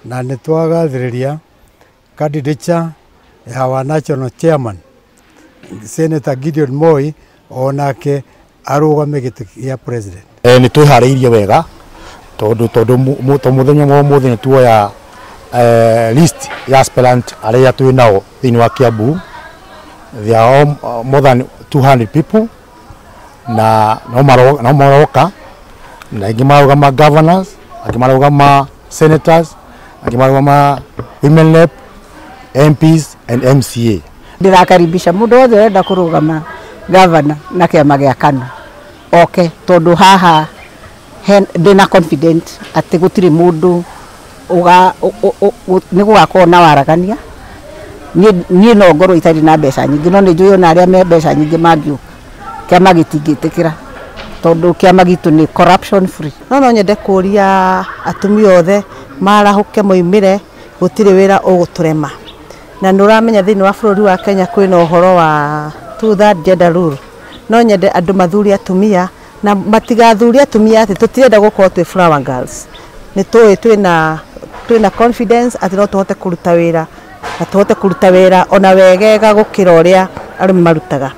Na nĩ twagathĩrĩria candidature ya wa national chairman, Senator Gideon Moi, onake arũgame gĩtĩ gĩa president. Nĩ twĩharĩirie wega tondũ to mũthenya wa ũmũthĩ nĩ tuoya list ya aspirant arĩa twĩ nao thĩinĩ wa Kiambu. There are more than 200 people na no maroka, na angĩ marũgama governors, angĩ marũgama senators, angĩ marũgama women rep, MPs and MCA. Ndĩrakaribisha mũndũ wothe ũrenda kũrũgama gavana na kĩama gĩa KANU oke, tondũ haha ndĩna confident atĩ gũtirĩ mũndũ nĩ gũgakorwo na waragania. Niĩ no ngorwo itarĩ na mbeca nyingĩ, no nĩ njũĩ ona arĩa me mbeca nyingĩ mangĩũka, kĩama gĩtingĩtĩkĩra, tondũ kĩama gitũ nĩ corruption free. No nyende kũria atumia othe marahũke, moimĩre, gũtirĩ wĩra ũgũtũrema. Na nĩ ũramenya thĩinĩ wa bũrũri wa Kenya kwĩna ũhoro wa two third gender rule. No nyende andũ mathure atumia na matigathure atumia atĩ tũtirenda gũkorwo twĩ flower girls. Nĩ tũĩ twĩna confidence atĩ no tũhote kũruta wĩra, na tũhote kũruta wĩra ona wegega gũkĩra ũrĩa arũme marutaga.